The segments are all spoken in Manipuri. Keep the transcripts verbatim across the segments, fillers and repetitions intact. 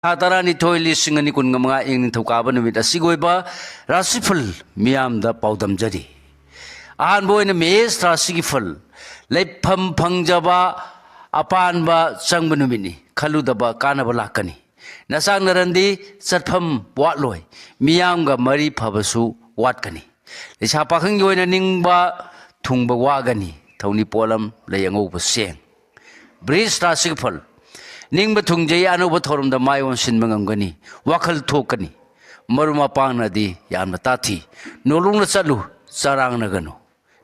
ꯊꯥ ꯇꯔꯥꯅꯤꯊꯣꯏ, ꯂꯤꯁꯤꯡ ꯑꯅꯤ ꯀꯨꯟꯒ ꯃꯉꯥ, ꯏꯪ ꯅꯤꯡꯊꯧꯀꯥꯕ ꯅꯨꯃꯤꯠ ꯑꯁꯤꯒꯤ ꯑꯣꯏꯕ ꯔꯥꯁꯤꯐꯜ ꯃꯤꯌꯥꯝꯗ ꯄꯥꯎꯗꯝꯖꯔꯤ꯫ ꯑꯍꯥꯟꯕ ꯑꯣꯏꯅ ꯃꯦꯁ ꯔꯥꯁꯤꯒꯤ ꯐꯜ, ꯂꯩꯐꯝ ꯐꯪꯖꯕ, ꯑꯄꯥꯟꯕ ꯆꯪꯕ ꯅꯨꯃꯤꯠꯅꯤ꯫ ꯈꯜꯂꯨꯗꯕ ꯀꯥꯟꯅꯕ ꯂꯥꯛꯀꯅꯤ꯫ ꯅꯆꯥꯛ ꯅꯔꯟꯗꯤ ꯆꯠꯐꯝ ꯋꯥꯠꯂꯣꯏ꯫ ꯃꯤꯌꯥꯝꯒ ꯃꯔꯤ ꯐꯕꯁꯨ ꯋꯥꯠꯀꯅꯤ꯫ ꯂꯩꯁꯥ ꯄꯥꯈꯪꯒꯤ ꯑꯣꯏꯅ ꯅꯤꯡꯕ ꯊꯨꯡꯕ ꯋꯥꯒꯅꯤ꯫ ꯊꯧꯅꯤ ꯄꯣꯠꯂꯝ ꯂꯩ ꯑꯉꯧꯕ ꯆꯦꯡ꯫ ꯕ꯭ꯔꯤꯖ ꯔꯥꯁꯤꯒꯤ ꯐꯜ, ꯅꯤꯡꯕ ꯊꯨꯡꯖꯩ, ꯑꯅꯧꯕ ꯊꯧꯔꯝꯗ ꯃꯥꯏ ꯑꯣꯟꯁꯤꯟꯕ ꯉꯝꯒꯅꯤ꯫ ꯋꯥꯈꯜ ꯊꯣꯛꯀꯅꯤ꯫ ꯃꯔꯨꯞ ꯃꯄꯥꯡꯅꯗꯤ ꯌꯥꯝꯅ ꯇꯥꯊꯤ꯫ ꯅꯣꯂꯨꯛꯅ ꯆꯠꯂꯨ, ꯆꯔꯥꯡꯅꯒꯅꯨ꯫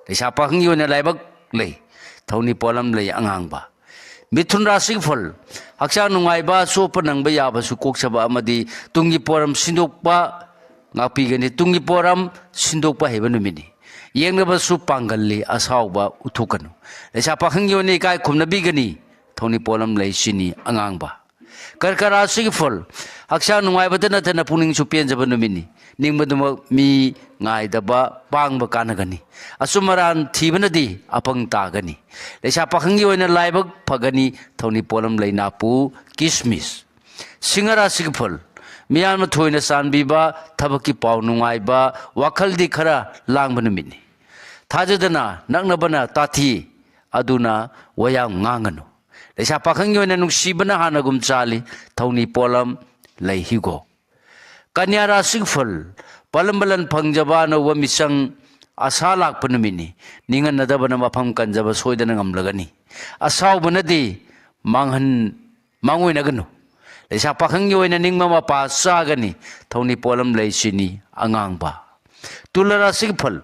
ꯂꯩꯁꯥ ꯄꯥꯈꯪꯒꯤ ꯑꯣꯏꯅ ꯂꯥꯏꯕꯛ ꯂꯩ꯫ ꯊꯧꯅꯤ ꯄꯣꯠꯂꯝ ꯂꯩ ꯑꯉꯥꯡꯕ꯫ ꯃꯤꯊꯨꯟ ꯔꯥꯁꯤꯒꯤ ꯐꯜ, ꯍꯛꯆꯥꯡ ꯅꯨꯡꯉꯥꯏꯕ, ꯆꯣꯞꯄ ꯅꯪꯕ ꯌꯥꯕꯁꯨ ꯀꯣꯛꯆꯕ ꯑꯃꯗꯤ ꯇꯨꯡꯒꯤ ꯄꯣꯔꯝ ꯁꯤꯟꯗꯣꯛꯄ ꯉꯥꯛꯄꯤꯒꯅꯤ꯫ ꯇꯨꯡꯒꯤ ꯄꯣꯔꯝ ꯁꯤꯟꯗꯣꯛꯄ ꯍꯩꯕ ꯅꯨꯃꯤꯠꯅꯤ꯫ ꯌꯦꯡꯅꯕꯁꯨ ꯄꯥꯡꯒꯜꯂꯤ, ꯑꯁꯥꯎꯕ ꯎꯠꯊꯣꯛꯀꯅꯨ꯫ ꯂꯩꯁꯥ ꯄꯥꯈꯪꯒꯤ ꯑꯣꯏꯅ ꯏꯀꯥꯏ ꯈꯨꯝꯅꯕꯤꯒꯅꯤ꯫ ꯊꯧꯅꯤ ꯄꯣꯠꯂꯝ ꯂꯩ ꯆꯤꯅꯤ ꯑꯉꯥꯡꯕ꯫ ꯀꯔꯀ ꯔꯥꯁꯤꯒꯤ ꯐꯜ, ꯍꯛꯆꯥꯡ ꯅꯨꯡꯉꯥꯏꯕꯇ ꯅꯠꯇꯅ ꯄꯨꯛꯅꯤꯡꯁꯨ ꯄꯦꯟꯖꯕ ꯅꯨꯃꯤꯠꯅꯤ꯫ ꯅꯤꯡꯕꯗꯨꯃꯛ ꯃꯤ ꯉꯥꯏꯗꯕ ꯄꯥꯡꯕ ꯀꯥꯟꯅꯒꯅꯤ꯫ ꯑꯆꯨꯝ ꯑꯔꯥꯟ ꯊꯤꯕꯅꯗꯤ ꯑꯄꯪ ꯇꯥꯒꯅꯤ꯫ ꯂꯩꯁꯥ ꯄꯥꯈꯪꯒꯤ ꯑꯣꯏꯅ ꯂꯥꯏꯕꯛ ꯐꯒꯅꯤ꯫ ꯊꯧꯅꯤ ꯄꯣꯠꯂꯝ ꯂꯩ ꯅꯥꯄꯨ ꯀꯤꯁꯃꯤꯁ꯫ ꯁꯤꯡꯍ ꯔꯥꯁꯤꯒꯤ ꯐꯜ, ꯃꯤꯌꯥꯝꯅ ꯊꯣꯏꯅ ꯆꯥꯟꯕꯤꯕ, ꯊꯕꯛꯀꯤ ꯄꯥꯎ ꯅꯨꯡꯉꯥꯏꯕ, ꯋꯥꯈꯜꯗꯤ ꯈꯔ ꯂꯥꯡꯕ ꯅꯨꯃꯤꯠꯅꯤ꯫ ꯊꯥꯖꯗꯅ ꯅꯛꯅꯕꯅ ꯇꯥꯊꯤ, ꯑꯗꯨꯅ ꯋꯥꯌꯥꯝ ꯉꯥꯡꯒꯅꯨ꯫ ꯂꯩꯁꯥ ꯄꯥꯈꯪꯒꯤ ꯑꯣꯏꯅ ꯅꯨꯡꯁꯤꯕꯅ ꯍꯥꯟꯅꯒꯨꯝ ꯆꯥꯜꯂꯤ꯫ ꯊꯧꯅꯤ ꯄꯣꯠꯂꯝ ꯂꯩ ꯍꯤꯒꯣꯛ꯫ ꯀꯟꯌꯥ ꯔꯥꯁꯤꯒꯤ ꯐꯜ, ꯄꯂꯝ ꯄꯂꯟ ꯐꯪꯖꯕ, ꯑꯅꯧꯕ ꯃꯤꯆꯪ ꯑꯁꯥ ꯂꯥꯛꯄ ꯅꯨꯃꯤꯠꯅꯤ꯫ ꯅꯤꯡꯍꯟꯅꯗꯕꯅ ꯃꯐꯝ ꯀꯟꯖꯕ ꯁꯣꯏꯗꯅ ꯉꯝꯂꯒꯅꯤ꯫ ꯑꯁꯥꯎꯕꯅꯗꯤ ꯃꯥꯡꯍꯟ ꯃꯥꯡꯑꯣꯏꯅꯒꯅꯨ꯫ ꯂꯩꯁꯥ ꯄꯥꯈꯪꯒꯤ ꯑꯣꯏꯅ ꯅꯤꯡꯕ ꯃꯄꯥ ꯆꯥꯒꯅꯤ꯫ ꯊꯧꯅꯤ ꯄꯣꯠꯂꯝ ꯂꯩ ꯆꯤꯅꯤ ꯑꯉꯥꯡꯕ꯫ ꯇꯨꯂꯥ ꯔꯥꯁꯤꯒꯤ ꯐꯜ,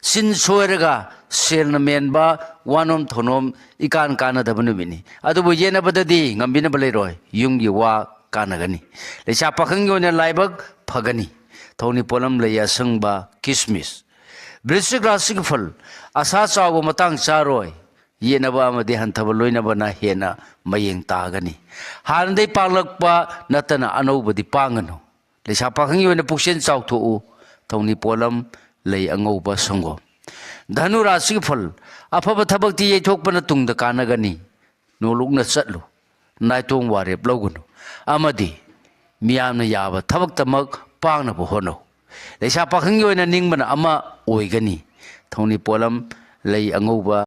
ꯆꯤꯟ ꯁꯣꯏꯔꯒ ꯁꯦꯜꯅ ꯃꯦꯟꯕ, ꯋꯥꯅꯣꯝ ꯊꯧꯅꯣꯝ ꯏꯀꯥꯟ ꯀꯥꯟꯅꯗꯕ ꯅꯨꯃꯤꯠꯅꯤ꯫ ꯑꯗꯨꯕꯨ ꯌꯦꯠꯅꯕꯗꯗꯤ ꯉꯝꯕꯤꯅꯕ ꯂꯩꯔꯣꯏ꯫ ꯌꯨꯝꯒꯤ ꯋꯥ ꯀꯥꯟꯅꯒꯅꯤ꯫ ꯂꯩꯁꯥ ꯄꯥꯈꯪꯒꯤ ꯑꯣꯏꯅ ꯂꯥꯏꯕꯛ ꯐꯒꯅꯤ꯫ ꯊꯧꯅꯤ ꯄꯣꯠꯂꯝ ꯂꯩ ꯑꯁꯪꯕ ꯀꯤꯁꯃꯤꯁ꯫ ꯕ꯭ꯔꯤꯁꯤꯛ ꯔꯥꯁꯤꯒꯤ ꯐꯜ, ꯑꯁꯥ ꯆꯥꯎꯕ ꯃꯇꯥꯡ ꯆꯥꯔꯣꯏ꯫ ꯌꯦꯠꯅꯕ ꯑꯃꯗꯤ ꯍꯟꯊꯕ ꯂꯣꯏꯅꯕꯅ ꯍꯦꯟꯅ ꯃꯌꯦꯡ ꯇꯥꯒꯅꯤ꯫ ꯍꯥꯟꯅꯗꯩ ꯄꯥꯡꯂꯛꯄ ꯅꯠꯇꯅ ꯑꯅꯧꯕꯗꯤ ꯄꯥꯡꯒꯅꯨ꯫ ꯂꯩꯁꯥ ꯄꯥꯈꯪꯒꯤ ꯑꯣꯏꯅ ꯄꯨꯛꯆꯦꯜ ꯆꯥꯎꯊꯣꯛꯎ꯫ ꯊꯧꯅꯤ ꯄꯣꯠꯂꯝ ꯂꯩ ꯑꯉꯧꯕ ꯁꯪꯒꯣꯝ꯫ ꯙꯅꯨ ꯔꯥꯁꯤꯒꯤ ꯐꯜ, ꯑꯐꯕ ꯊꯕꯛꯇꯤ ꯌꯩꯊꯣꯛꯄꯅ ꯇꯨꯡꯗ ꯀꯥꯟꯅꯒꯅꯤ꯫ ꯅꯣꯂꯨꯛꯅ ꯆꯠꯂꯨ꯫ ꯅꯥꯏꯇꯣꯝ ꯋꯥꯔꯦꯞ ꯂꯧꯒꯅꯨ ꯑꯃꯗꯤ ꯃꯤꯌꯥꯝꯅ ꯌꯥꯕ ꯊꯕꯛꯇꯃꯛ ꯄꯥꯡꯅꯕ ꯍꯣꯠꯅꯧ꯫ ꯂꯩꯁꯥ ꯄꯥꯈꯪꯒꯤ ꯑꯣꯏꯅ ꯅꯤꯡꯕꯅ ꯑꯃ ꯑꯣꯏꯒꯅꯤ꯫ ꯊꯧꯅꯤ ꯄꯣꯠꯂꯝ, ꯂꯩ ꯑꯉꯧꯕ,